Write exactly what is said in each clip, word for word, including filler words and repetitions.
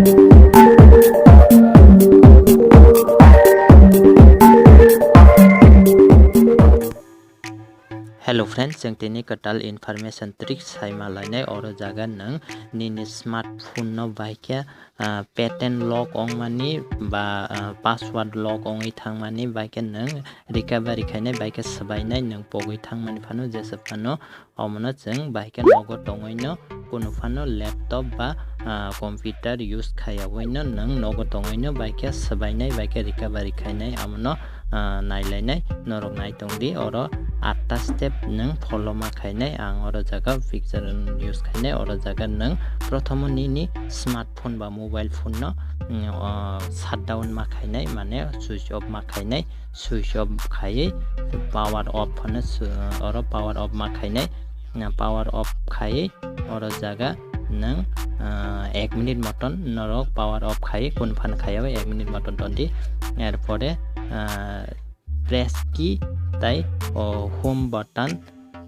Hello friends, chwng tini kwtal information trick saima lainai. Oro jaga nwng nini smartphone no bai khe, ah, pattern lock ongmani ba, ah, password lock ongwi thangmani bai khe nwng recovery khainai bai khe swbainai nwng pogwi thangmani phano jesa phano omono chwng bai khe nogo tongwino kunu phano laptop ba, ah, computer use khayawino nwng nogo tongwino bai khe swbainai bai khe recovery khainai amono ah, nailainai, norok nai tongdi, oro atta step nwng follow ma khainai, ang oro jaga picture use khainai, oro jaga nwng prothomo nini smartphone ba mobile phone no, mm, o, shutdown ma khainai, mane switch off ma khainai, switch off khaiwi power off phano su-, oro power off ma khainai, na power off khaiwi oro jaga nwng, ah, ek minute moton norok power off khai kun phan khai o ek minute moton tondi. Er pore, ah, press key tai o home button,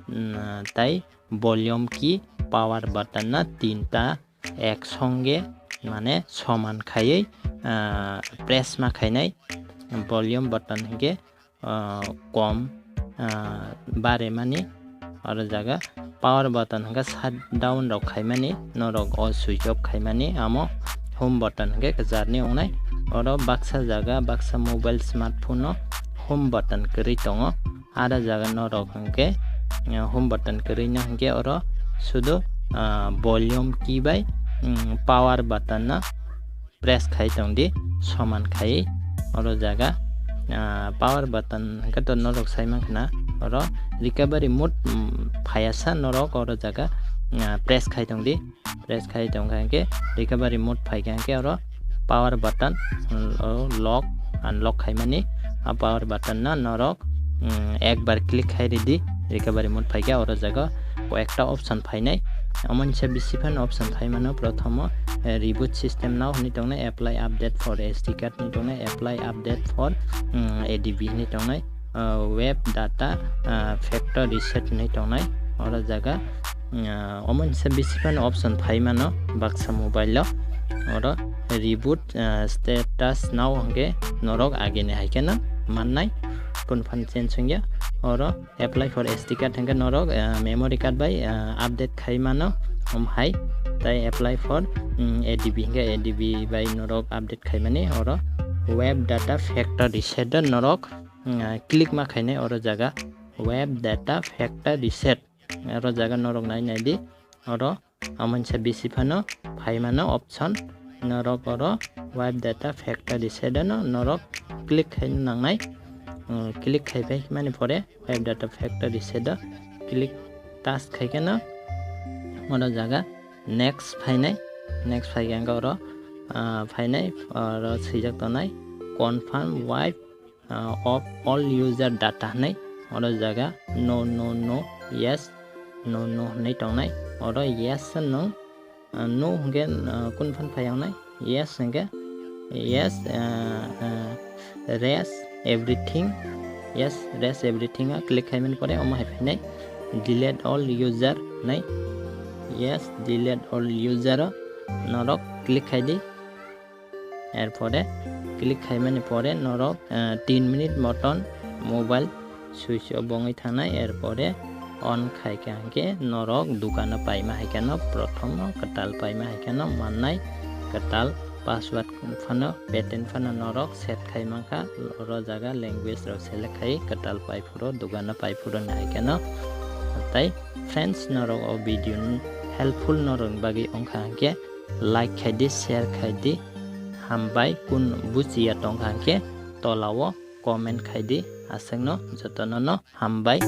mm, tai volume key power button na tinta ek songe mane soman khaiwi, ah, press ma khainai volume button hinkhe ah, kom, ah, baremani, oro jaga power button hwnkhe shutdown rok khaimani, norok o switch off khaimani, amo home button hwnkhe kwcharni wngnai. Oro baksa jaga, baksa mobile smartphone no home button kwrwi tongo, aro jaga norok hwnkhe, ah, home button kwrwino hwnkhe oro sudu, ah, volume key bai, mm, power button no press khai tongdi, soman khai oro jaga, ah, power button hwnkhe to norok sai mankha na, oro recovery mode, mm, phaiya sa norok oro jaga, ah, press khai tongdi, press khai tongkha hwnkhe recovery mode phaikha hwnkhe oro power button, mm, oro lock unlock khaimani, a power button no norok, mm, ekbar click khai ridi, recovery mode phaikha oro jaga koyekta option phainai. Omo nisa bisi phano option phaimano, prothomo, eh, reboot system now hwnwi tongnai, apply update for S D card hwnwi tongnai, apply update for, mm, A D B hwnwi tongnai, ah, web data, ah, factory reset hwnwi tongnai. Oro jaga, ah, omo nisa bisi phano option phaimano baksa mobile o. Oro reboot, ah, status now hwnkhe norok agini hai kheno mannai, kun phan change wngya. Oro apply for S D card hwnkhe norok, ah, memory card bai, ah, update khai mano, om hai. Tai apply for, mm, A D B hwnkhe A D B bai norok update khai mani. Oro web data factory reset o norok, mm, ah, click ma khainai oro jaga web data factory reset. Oro jaga norok nai nai di. Oro Omo nisa bisi phano phaimano option, norok oro web data factory reset no norok click khaina nangnai. Mm, click khai phai mani pore web data factory reset o click touch khai kheno oro jaga next phainai, next phai khe oro, ah, phainai oro swijak tongnai confirm web ah, of all user data hwnwi oro jaga no, no, no, yes, no, no hwnwi tongnai. Oro yes no, ah, no hwnkhe, ah, kun phan phai wngnai? Yes hwnkhe yes, ah, ah, rest everything, yes, rest everything o click khaimani pore omo hai phainai delete all user hwnwi. Yes, delete all user o norok click khai di. Erpore click khaimani pore norok, eh, tin minute moton mobile switch off wngwi thangnai. Erpore on khaikha hwnkhe norok dukano paima hai kheno, prothomo kwtal paima hai kheno mannai, kwtal password phano pattern phano norok set khai mankha. Oro jaga language rok select khai kwtal pai phuru dukano pai phuru nai kheno. Tai friends, norok o video helpful norokni bagwi wngkha hwnkhe like khai di, share khai di. Hambai, kun buchiya tongkha hwnkhe tolao comment khai di. Aswkno jotono no hambai.